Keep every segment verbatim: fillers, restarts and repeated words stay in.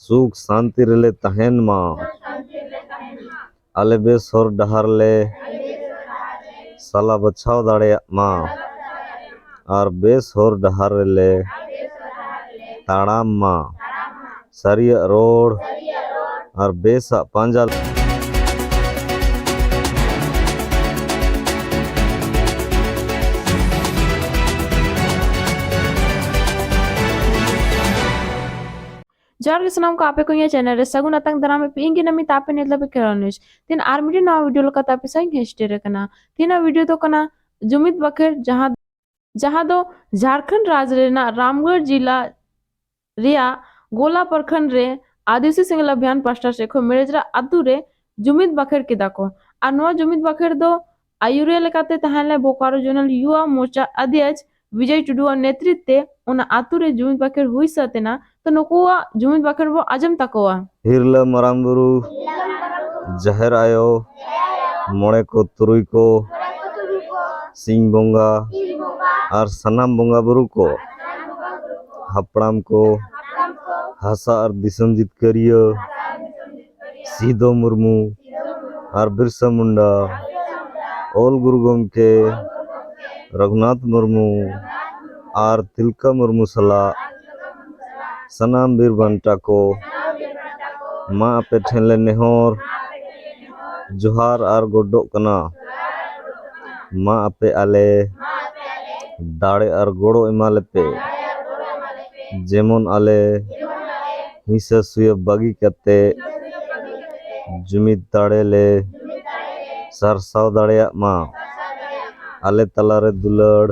ᱥᱩᱠ ᱥᱟᱱᱛᱤ ᱨᱮᱞᱮ ᱛᱟᱦᱮᱱ ᱢᱟ᱾ ᱟᱞᱮ ᱵᱮᱥ ᱦᱚᱨ ᱰᱟᱦᱟᱨ ᱞᱮ ᱥᱟᱞᱟ ᱵᱟᱪᱷᱟᱣ ᱫᱟᱲᱮᱭᱟᱜ ᱢᱟ ᱟᱨ ᱵᱮᱥ ᱦᱚᱨ ᱰᱟᱦᱟᱨ ᱨᱮᱞᱮ ᱛᱟᱲᱟᱢ ᱢᱟ᱾ ᱥᱟᱹᱨᱤᱭᱟᱜ ᱨᱚᱲ ᱟᱨ ᱵᱮᱥᱟᱜ ᱯᱟᱸᱡᱟ᱾ ᱡᱚᱦᱟᱨ ᱜᱮ ᱥᱟᱱᱟᱢ ᱠᱚ, ᱟᱯᱮ ᱠᱚ ᱤᱧᱟᱹᱜ ᱪᱮᱱᱮᱞ ᱨᱮ ᱥᱟᱹᱜᱩᱱ ᱟᱛᱟᱝ ᱫᱟᱨᱟᱢ ᱯᱮ᱾ ᱤᱧ ᱜᱮ ᱱᱟᱢᱤ ᱛᱟᱯᱮ ᱱᱤᱛ ᱞᱟᱹᱵᱤ ᱠᱮᱨᱚᱞ ᱱᱤᱭᱩᱡᱽ᱾ ᱛᱤᱦᱤᱧ ᱟᱨ ᱢᱤᱫᱴᱤᱡ ᱱᱟᱣᱟ ᱵᱷᱤᱰᱤᱭᱳ ᱞᱮᱠᱟᱛᱮ ᱟᱯᱮ ᱥᱟᱶ ᱤᱧ ᱦᱮᱡ ᱥᱮᱴᱮᱨ ᱟᱠᱟᱱᱟ᱾ ᱛᱤᱦᱤᱧᱟᱜ ᱵᱷᱤᱰᱤᱭᱳ ᱫᱚ ᱠᱟᱱᱟ ᱡᱩᱢᱤᱫ ᱵᱟᱠᱷᱮᱲ, ᱡᱟᱦᱟᱸ ᱡᱟᱦᱟᱸ ᱫᱚ ᱡᱷᱟᱲᱠᱷᱚᱸᱰ ᱨᱟᱡᱽ ᱨᱮᱱᱟᱜ ᱨᱟᱢᱜᱚᱲ ᱡᱤᱞᱟ ᱨᱮᱭᱟᱜ ᱜᱳᱞᱟ ᱯᱨᱚᱠᱷᱚᱸᱰ ᱨᱮ ᱟᱹᱫᱤᱵᱟᱹᱥᱤ ᱥᱮᱸᱜᱮᱞ ᱚᱵᱷᱤᱭᱟᱱ ᱯᱟᱥᱴᱟ ᱥᱮᱫ ᱠᱷᱚᱱ ᱢᱮᱲᱮᱡᱽᱨᱟ ᱟᱛᱳ ᱨᱮ ᱡᱩᱢᱤᱫ ᱵᱟᱠᱷᱮᱲ ᱠᱮᱫᱟ ᱠᱚ᱾ ᱟᱨ ᱱᱚᱣᱟ ᱡᱩᱢᱤᱫ ᱵᱟᱠᱷᱮᱲ ᱫᱚ ᱟᱹᱭᱩᱨᱤᱭᱟᱹ ᱞᱮᱠᱟᱛᱮ ᱛᱟᱦᱮᱸ ᱞᱮᱱᱟ ᱵᱳᱠᱟᱨᱳ ᱡᱳᱱᱟᱞ ᱭᱩᱣᱟ ᱢᱳᱨᱪᱟ ᱟᱫᱷᱭᱚᱠᱥ ᱵᱤᱡᱚᱭ ᱴᱩᱰᱩᱣᱟᱜ ᱱᱮᱛᱨᱤᱛ ᱛᱮ ᱚᱱᱟ ᱟᱛᱳ ᱨᱮ ᱡᱩᱢᱤᱫ ᱵᱟᱠᱷᱮᱲ ᱦᱩᱭ ᱥᱟᱹᱛ ᱮᱱᱟ᱾ ᱛᱚ ᱱᱩᱠᱩᱣᱟᱜ ᱡᱩᱢᱤᱫ ᱵᱟᱠᱷᱮᱲ ᱵᱚ ᱟᱸᱡᱚᱢ ᱛᱟᱠᱚᱣᱟ᱾ ᱦᱤᱨᱞᱟᱹ ᱢᱟᱨᱟᱝ ᱵᱩᱨᱩ, ᱡᱟᱦᱮᱨ ᱟᱭᱳ, ᱢᱚᱬᱮ ᱠᱚ ᱛᱩᱨᱩᱭ ᱠᱚ, ᱥᱤᱧ ᱵᱚᱸᱜᱟ ᱟᱨ ᱥᱟᱱᱟᱢ ᱵᱚᱸᱜᱟ ᱵᱩᱨᱩ ᱠᱚ, ᱦᱟᱯᱲᱟᱢ ᱠᱚ, ᱦᱟᱥᱟ ᱟᱨ ᱫᱤᱥᱚᱢ ᱡᱤᱛᱠᱟᱹᱨᱤᱭᱟᱹ ᱥᱤᱫᱚ ᱢᱩᱨᱢᱩ ᱟᱨ ᱵᱤᱨᱥᱟ ᱢᱩᱱᱰᱟ, ᱚᱞ ᱜᱩᱨᱩ ᱜᱚᱢᱠᱮ ᱨᱚᱜᱷᱩᱱᱟᱛᱷ ᱢᱩᱨᱢᱩ ᱟᱨ ᱛᱤᱞᱠᱟᱹ ᱢᱩᱨᱢᱩ ᱥᱟᱞᱟᱜ ᱥᱟᱱᱟᱢ ᱵᱤᱨ ᱵᱟᱱᱴᱟ ᱠᱚ, ᱢᱟ ᱟᱯᱮ ᱴᱷᱮᱱ ᱞᱮ ᱱᱮᱦᱚᱨ ᱡᱚᱦᱟᱨ ᱟᱨ ᱜᱚᱰᱚᱜ ᱠᱟᱱᱟ᱾ ᱢᱟ ᱟᱯᱮ ᱟᱞᱮ ᱫᱟᱲᱮ ᱟᱨ ᱜᱚᱲᱚ ᱮᱢᱟ ᱞᱮᱯᱮ, ᱡᱮᱢᱚᱱ ᱟᱞᱮ ᱦᱤᱸᱥᱟᱹ ᱥᱩᱭᱟᱹ ᱵᱟᱹᱜᱤ ᱠᱟᱛᱮ ᱡᱩᱢᱤᱫ ᱫᱟᱲᱮ ᱞᱮ ᱥᱟᱨᱥᱟᱣ ᱫᱟᱲᱮᱭᱟᱜ ᱢᱟ᱾ ᱟᱞᱮ ᱛᱟᱞᱟᱨᱮ ᱫᱩᱞᱟᱹᱲ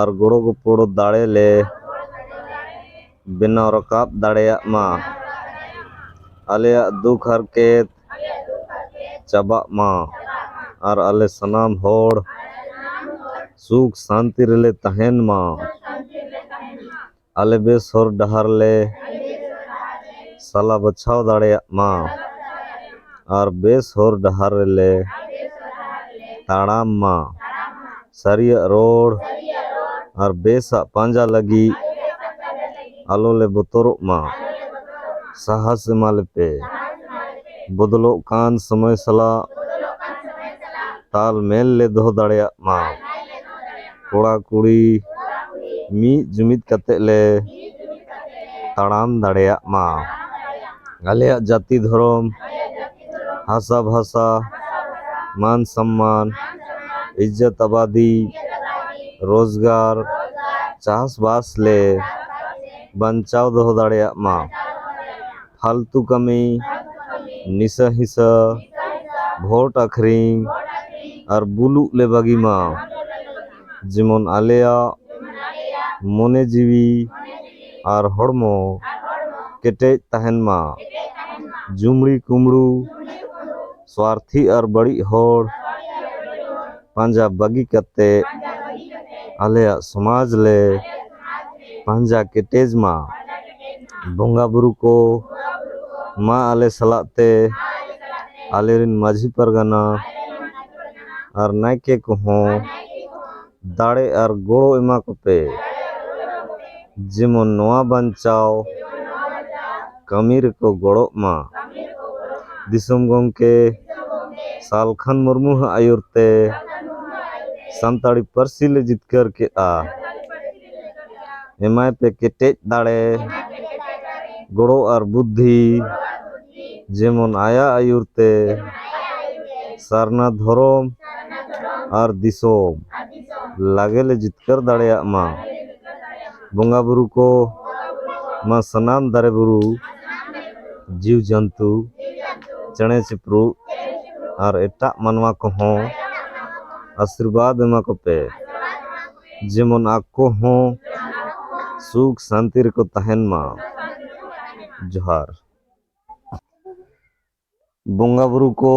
ᱟᱨ ᱜᱚᱲᱚ ᱜᱚᱯᱚᱲᱚ ᱫᱟᱲᱮ ᱞᱮ ᱵᱮᱱᱟᱣ ᱨᱟᱠᱟᱵ ᱫᱟᱲᱮᱭᱟᱜ ᱢᱟ᱾ ᱟᱞᱮᱭᱟᱜ ᱫᱩᱠ ᱦᱟᱨᱠᱮᱛ ᱪᱟᱵᱟᱜ ᱢᱟ ᱟᱨ ᱟᱞᱮ ᱥᱟᱱᱟᱢ ᱦᱚᱲ ᱥᱩᱠ ᱥᱟᱱᱛᱤ ᱨᱮᱞᱮ ᱛᱟᱦᱮᱱ ᱢᱟ᱾ ᱟᱞᱮ ᱵᱮᱥ ᱦᱚᱨ ᱰᱟᱦᱟᱨ ᱞᱮ ᱥᱟᱞᱟ ᱵᱟᱪᱷᱟᱣ ᱫᱟᱲᱮᱭᱟᱜ ᱢᱟ ᱟᱨ ᱵᱮᱥ ᱦᱚᱨ ᱰᱟᱦᱟᱨ ᱨᱮᱞᱮ ᱛᱟᱲᱟᱢ ᱢᱟ᱾ ᱥᱟᱹᱨᱤᱭᱟᱜ ᱨᱚᱲ ᱟᱨ ᱵᱮᱥᱟᱜ ᱯᱟᱸᱡᱟ ᱞᱟᱹᱜᱤᱫ ᱟᱞᱚ ᱞᱮ ᱵᱚᱛᱚᱨᱚᱜ ᱢᱟ᱾ ᱥᱟᱦᱟᱥ ᱮᱢᱟ ᱞᱮᱯᱮ᱾ ᱵᱚᱫᱚᱞᱚᱜ ᱠᱟᱱ ᱥᱚᱢᱚᱭ ᱥᱟᱞᱟᱜ ᱛᱟᱞ ᱢᱮᱞ ᱞᱮ ᱫᱚᱦᱚ ᱫᱟᱲᱮᱭᱟᱜ ᱢᱟ᱾ ᱠᱚᱲᱟ ᱠᱩᱲᱤ ᱢᱤᱫ ᱡᱩᱢᱤᱫ ᱠᱟᱛᱮ ᱞᱮ ᱛᱟᱲᱟᱢ ᱫᱟᱲᱮᱭᱟᱜ ᱢᱟ᱾ ᱟᱞᱮᱭᱟᱜ ᱡᱟᱹᱛᱤ ᱫᱷᱚᱨᱚᱢ, ᱦᱟᱥᱟ ᱵᱷᱟᱥᱟ, ᱢᱟᱱ ᱥᱚᱢᱢᱟᱱ, ᱤᱡᱽᱡᱚᱛ ᱟᱵᱟᱫᱤ, ᱨᱳᱡᱽᱜᱟᱨ, ᱪᱟᱥᱵᱟᱥ ᱞᱮ ᱵᱟᱧᱪᱟᱣ ᱫᱚᱦᱚ ᱫᱟᱲᱮᱭᱟᱜ ᱢᱟ᱾ ᱯᱷᱟᱞᱛᱩ ᱠᱟᱹᱢᱤ, ᱱᱤᱥᱟᱹ ᱦᱤᱥᱟᱹ, ᱵᱷᱳᱴ ᱟᱹᱠᱷᱨᱤᱧ ᱟᱨ ᱵᱩᱞᱩᱜ ᱞᱮ ᱵᱟᱹᱜᱤ ᱢᱟ᱾ ᱡᱮᱢᱚᱱ ᱟᱞᱮᱭᱟᱜ ᱢᱚᱱᱮ ᱡᱤᱣᱤ ᱟᱨ ᱦᱚᱲᱢᱚ ᱠᱮᱴᱮᱡ ᱛᱟᱦᱮᱱ ᱢᱟ᱾ ᱡᱩᱢᱲᱤ ᱠᱩᱢᱲᱩ, ᱥᱣᱟᱨᱛᱷᱤ ᱟᱨ ᱵᱟᱹᱲᱤᱡ ᱦᱚᱲ ᱯᱟᱸᱡᱟ ᱵᱟᱹᱜᱤ ᱠᱟᱛᱮ ᱟᱞᱮᱭᱟᱜ ᱥᱚᱢᱟᱡᱽ ᱞᱮ ᱯᱟᱸᱡᱟ ᱠᱮᱴᱮᱡ ᱢᱟ᱾ ᱵᱚᱸᱜᱟ ᱵᱩᱨᱩ ᱠᱚ ᱢᱟ ᱟᱞᱮ ᱥᱟᱞᱟᱜ ᱛᱮ, ᱟᱞᱮᱨᱮᱱ ᱢᱟᱹᱡᱷᱤ ᱯᱟᱨᱜᱟᱱᱟ ᱟᱨ ᱱᱟᱭᱠᱮ ᱠᱚᱦᱚᱸ ᱫᱟᱲᱮ ᱟᱨ ᱜᱚᱲᱚ ᱮᱢᱟ ᱠᱚᱯᱮ, ᱡᱮᱢᱚᱱ ᱱᱚᱣᱟ ᱵᱟᱧᱪᱟᱣ ᱠᱟᱹᱢᱤ ᱨᱮᱠᱚ ᱜᱚᱲᱚᱜ ᱢᱟ᱾ ᱫᱤᱥᱚᱢ ᱜᱚᱢᱠᱮ ᱥᱟᱞᱠᱷᱟᱱ ᱢᱩᱨᱢᱩ ᱟᱜ ᱟᱹᱭᱩᱨ ᱛᱮ ᱥᱟᱱᱛᱟᱲᱤ ᱯᱟᱹᱨᱥᱤ ᱞᱮ ᱡᱤᱛᱠᱟᱹᱨ ᱠᱮᱫᱼᱟ᱾ ᱮᱢᱟᱭ ᱯᱮ ᱠᱮᱴᱮᱡ ᱫᱟᱲᱮ, ᱜᱚᱲᱚ ᱟᱨ ᱵᱩᱫᱽᱫᱷᱤ, ᱡᱮᱢᱚᱱ ᱟᱭᱟᱜ ᱟᱹᱭᱩᱨ ᱛᱮ ᱥᱟᱨᱱᱟ ᱫᱷᱚᱨᱚᱢ ᱟᱨ ᱫᱤᱥᱚᱢ ᱞᱟᱜᱮ ᱞᱮ ᱡᱤᱛᱠᱟᱹᱨ ᱫᱟᱲᱮᱭᱟᱜ ᱢᱟ᱾ ᱵᱚᱸᱜᱟ ᱵᱩᱨᱩ ᱠᱚ ᱢᱟ ᱥᱟᱱᱟᱢ ᱫᱟᱨᱮ ᱵᱩᱨᱩ, ᱡᱤᱣ ᱡᱚᱱᱛᱩ, ᱪᱮᱬᱮ ᱪᱤᱯᱨᱩ ᱟᱨ ᱮᱴᱟᱜ ᱢᱟᱱᱣᱟ ᱠᱚᱦᱚᱸ ᱟᱥᱤᱨᱵᱟᱫᱽ ᱮᱢᱟ ᱠᱚᱯᱮ, ᱡᱮᱢᱚᱱ ᱟᱠᱚ ᱦᱚᱸ ᱥᱩᱠ ᱥᱟᱱᱛᱤ ᱨᱮᱠᱚ ᱛᱟᱦᱮᱱ ᱢᱟ᱾ ᱡᱚᱦᱟᱨ᱾ ᱵᱚᱸᱜᱟ ᱵᱩᱨᱩ ᱠᱚ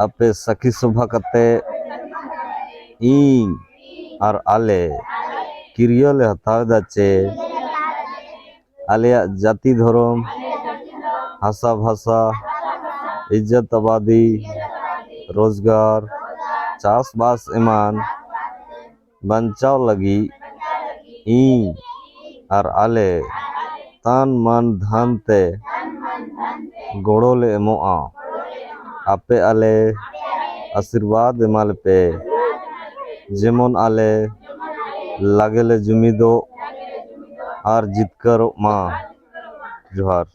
ᱟᱯᱮ ᱥᱟᱹᱠᱷᱤ ᱥᱚᱵᱷᱟ ᱠᱟᱛᱮ ᱤᱧ ᱟᱨ ᱟᱞᱮ ᱠᱤᱨᱭᱟᱹ ᱞᱮ ᱦᱟᱛᱟᱣ ᱮᱫᱟ ᱪᱮ ᱟᱞᱮᱭᱟᱜ ᱡᱟᱹᱛᱤ ᱫᱷᱚᱨᱚᱢ, ᱦᱟᱥᱟ ᱵᱷᱟᱥᱟ, ᱤᱡᱽᱡᱚᱛ ᱟᱵᱟᱫᱤ, ᱨᱳᱡᱽᱜᱟᱨ, ᱪᱟᱥᱵᱟᱥ ᱮᱢᱟᱱ ᱵᱟᱧᱪᱟᱣ ᱞᱟᱹᱜᱤᱫ ᱤᱧ ᱟᱨ ᱟᱞᱮ ᱛᱟᱱ ᱢᱟᱱ ᱫᱷᱟᱱ ᱛᱮ ᱜᱚᱲᱚ ᱞᱮ ᱮᱢᱚᱜᱼᱟ᱾ ᱟᱯᱮ ᱟᱞᱮ ᱟᱥᱤᱨᱵᱟᱫᱽ ᱮᱢᱟ ᱞᱮᱯᱮ, ᱡᱮᱢᱚᱱ ᱟᱞᱮ ᱞᱟᱜᱮ ᱞᱮ ᱡᱩᱢᱤᱫᱚᱜ ᱟᱨ ᱡᱤᱛᱠᱟᱹᱨᱚᱜ ᱢᱟ᱾ ᱡᱚᱦᱟᱨ᱾